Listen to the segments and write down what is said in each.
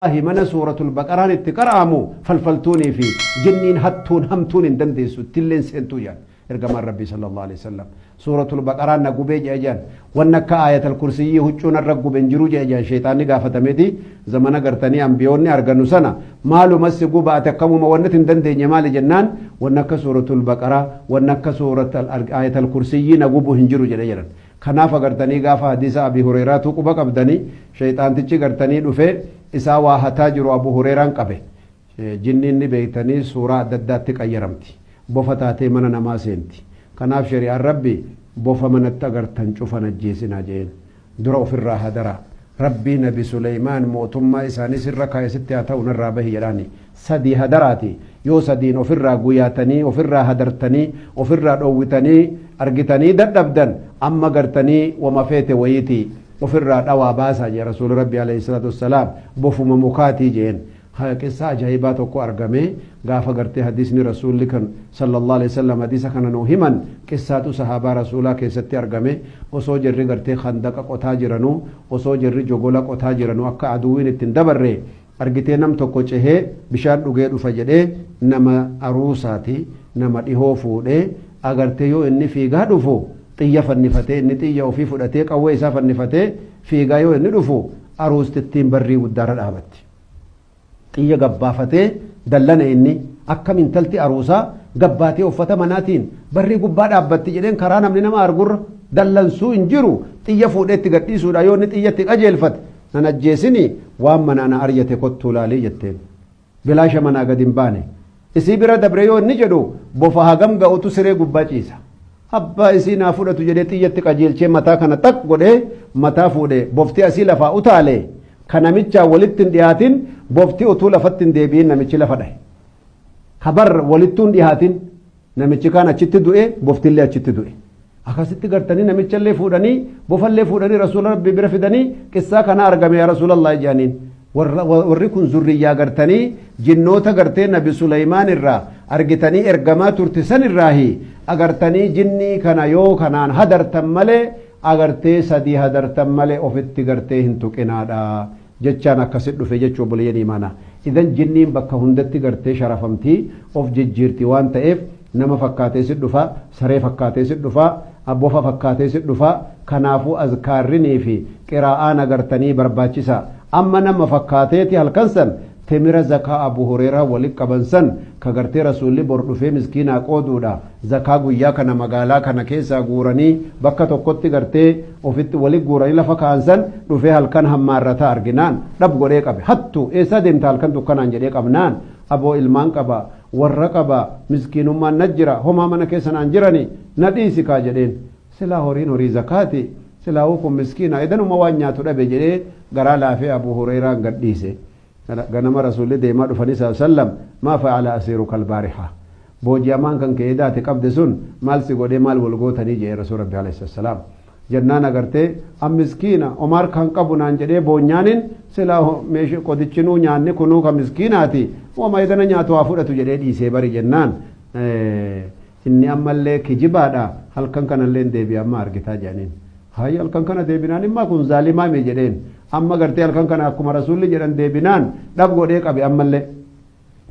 Mana Suuratul Baqaraan itti qara'amu falfaltuunii fi jinniin hattuun hamtuun hin dandeessu, ittilleen seentuu jedhan ergamaan Rabbii sallallahu alaihi wasallam. Suuratul Baqaraan na gubee jedhe jedhan. Wanni akka Aayatal Kursiyyii huccuu narra gube hin jiru jedhe jedhan. Sheexaanni gaafatameeti zamana gartanii ambiyoonni argannu sana, maalumas si guba ati, akkamuma wanni hin dandeenye maali jennaan, wanni akka Suuratul Baqaraa, wanni akka Suuratul Aayatal Kursiyyii na gubu hin jiru jedhe jedhan. Kanaaf agartanii gaafa hadiisa Abi Hureeraatu quba qabdanii, sheexaantichi gartanii dhufee isaa waa hataa jiru Abu Hureeraan qabe. Jinniin ni beektanii, suuraa adda addaatti qayyaramti. Bofa taatee mana namaa seenti. Kanaaf shari'aan Rabbi bofa manatti agartan cufan ajjeesinaa jeen. Dura ofirraa hadaraa. Rabbii Nabi Suleymaan mootummaa isaanii sirra kaa'e sitti haa ta'u, narraa bahi jedhaani. Sadii hadaraati. Yoo sadiin ofirraa guyaatanii, ofirraa hadartanii, ofirraa dhoowwitanii, argitanii dadhabdan, amma gartanii wama feete wayiiti ofirraa dhawaa baasaa jee Rasuuli Rabbi alayhi salaatu wassalaam, bofuma mukaatii jeen. Qissa ajaa'ibaa tokko argame gaafa gartee hadiisni Rasuulli kan sallallahu alaihi wasallam hadiisa kana nuu himan, qissaatu sahaabaa Rasuulaa keessatti argame. Osoo jarri gartee handaqa qotaa jiranuu, osoo jarri jogola qotaa jiranuu, akka aduwwiin ittiin dabarre argitee nam tokko cehee bishaan dhugee dhufa jedhee, nama aruusaati, nama dhihoo fuudhee, agartee yoo inni fiigaa dhufu xiyya fannifatee, inni xiyya ofii fudhatee, qawwee isaa fannifatee fiigaa yoo inni dhufu, aruustittiin barrii guddaarra dhaabatti. Xiyya gabbaafatee dallana, inni akkam intalti aruusaa gabbaatee uffata manaatiin barrii gubbaa dhaabbatti jedheen, karaa namni nama argurra dallansuu hin jiru, xiyya fuudhee itti gadhiisuudha. Yoo inni xiyyatti qajeelfate, nan ajjeesini, waan manaa na aryate kottuu laalii jetteen. Bilaasha manaa gad hin baane. Isii bira dabre yoo inni jedhu, bofa hagam ga'utu siree gubbaa ciisa. Abbaa isii naa fudhatu jedhee xiyyatti qajeelchee mataa kana xaq godhee mataa fuudhe. Bofti asii lafaa utaale ka namichaa walitti hin dhiyaatin, bofti utuu lafatti hin deebi'in namichi lafa dhahe. Kabar walittuu hin dhiyaatin namichi kaan achitti du'e, boftillee achitti du'e. Akkasitti gartanii namichallee fuudhanii, bofallee fuudhanii, Rasuula Rabbii bira fidanii, qissaa kana argame yaa Rasuulallah jedhaniin. Warri kun zurriyyaa gartanii jinnoota gartee Nabi Suleymaan irraa argitanii ergamaa turte san irraahi. Agartanii jinnii kana yoo kanaan hadartan malee, agartee sadii hadartan malee, ofitti gartee hin tuqinaadha jechaan akkasit dhufe jechuu, obboleeyyan imaanaa. Idan jinniin bakka hundatti gartee sharafamtii of jijjiirti waan ta'eef, nama fakkaatee si dhufa, saree fakkaatee si dhufa, bofa fakkaatee si dhufa. Kanaafuu azkaarrinii fi qiraa'aan agartanii barbaachisa. Amma nama fakkaateeti halkan san temira zakaa Abu Hureeraa walit qaban san, ka gartee Rasuulli bor dhufee miskiinaa qooduudha, zakaa guyyaa kana magaalaa kana keessaa guuranii bakka tokkotti gartee ofitti walit guuranii lafa kaa'an san, dhufee halkan hammaarrataa arginaan dhab godhee qabe. Hattu, eessaa deemta halkan dukkanaan jedhee qabnaan, aboo ilmaan qaba, warra qaba, miskiinummaan na jira, homaa mana keessa naan jirani, na dhiisi kaa jedheen. Silaa horiin horii zakaati, silaa kun miskiina, edanuma waan nyaatu dhabe jedhee garaa laafee Abu Hureeraan gad dhiise. Ganama Rasuulli deemaa dhufanii sallam, maa facala asiiruka albaariha, booji'amaan kan kee edaate qabde sun maal si godhee, maal wal gootanii jedhe Rasuul Rabbi alayhi salaam jennaan, agartee an miskiina omaar kan qabu naan jedhee boonyaanin, silaa meeshaa qodichinuu nyaanni kunuu ka miskiinaati, wama edana nyaatu haa fudhatu jedhee dhiisee bari jennaan, inni ammallee kijibaadha, halkan kanallee hin deebi'a amma argitaa jedhaniin. Hayya, halkan kana deebinaan immaa kun zaalimaa mi jedheen. Amma gartee halkan kana akkuma Rasuulli jedhan deebinaan dhab godhee qabe. Ammallee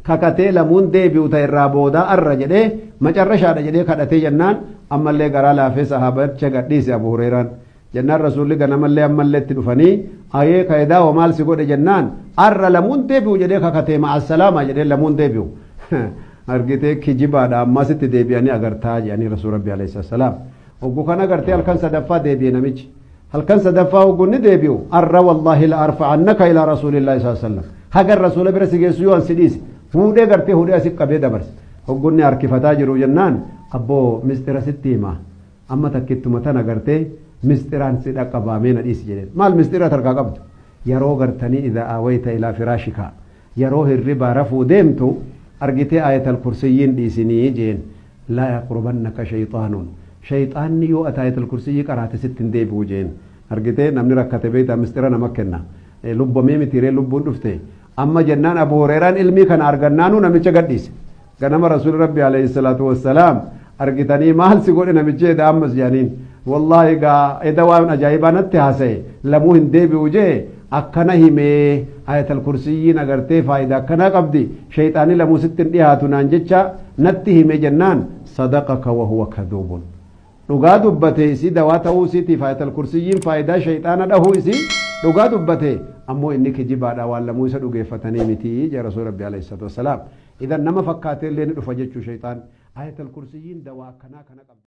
kakatee lamuun deebi'u ta irraa boodaa arra jedhee macarrashaadha jedhee kadhatee jennaan, ammallee garaa laafee sahaabacha gadhiise Abu Hureeraan. Jennaan Rasuulli ganamallee ammallee itti dhufanii, ayee kayidaa hoo maal si godhe jennaan, arra lamuun deebi'u jedhee kakatee, ma'assalaama jedhee lamuun deebi'u. Argitee kijibaadha, ammasitti deebi'anii agartaa jedhanii Rasuul Rabbi alayhi salaam. Hoggu kana gartee halkan sadaffaa deebi'e namichi. Halkan sadaffaa hoggu inni deebi'u, arra wallaahi la arfa'annaka ilaa Rasuulillahi sallallahu alaihi wasallam, hagan Rasuula bira si geessu yoo an si dhiise, fuudhee gartee hudhee asi qabee dabarse. Hoggu inni harkifataa jiru jennaan, abboo mistira sitti hima, amma takkittuma tana gartee mistiraan si dhaqqabaamee na dhiisi jedheen. Maal mistira tarkaa qabdu? Yeroo gartanii idaa aawayta ilaa firaashika, yeroo hirribaa rafuu deemtu, argitee Aayatal Kursiyyiin dhiisinii jeen. Laa yaqrubannaka shayxaanuun, shayxaanni yoo ati Aayatal Kursiyyii qaraate sitti hin deebi'u jeen. Argitee namni rakkate beektaa mistira nama kenna. Lubbamee mitiiree lubbuun dhufte amma jennaan, Abu Hureeraan ilmii kana argannaanuu namicha gadhiise. Ganama Rasuulli Rabbi alayhi salaatu wassalaam argitanii, maal si godhe namichi eda ammas jedhaniin. Wallaahi gaa eda waan ajaa'ibaa natti haasa'e, lamuu hin deebi'u jee. Akkana himee Ayatal Kursiyyiin agartee faayidaa akkanaa qabdi, sheyxaanni lamuu sitti hin dhihaatu naan jecha natti hime jennaan, sadaqaka wahuwa kadhuubun, dhugaa dubbate. Isii dawaa ta'uu isiitiif Ayatal Kursiyyiin faayidaa sheyxaana dhahuu isii dhugaa dubbate, ammoo inni kijibaadha, waan lamuu isa dhugeeffatanii miti jee Rasuul Rabbi alayhi salaatu wassalaam. Idan nama fakkaatee illee ni dhufa jechuu sheyxaan. Ayatal Kursiyyiin dawaa akkanaa kana qabdi.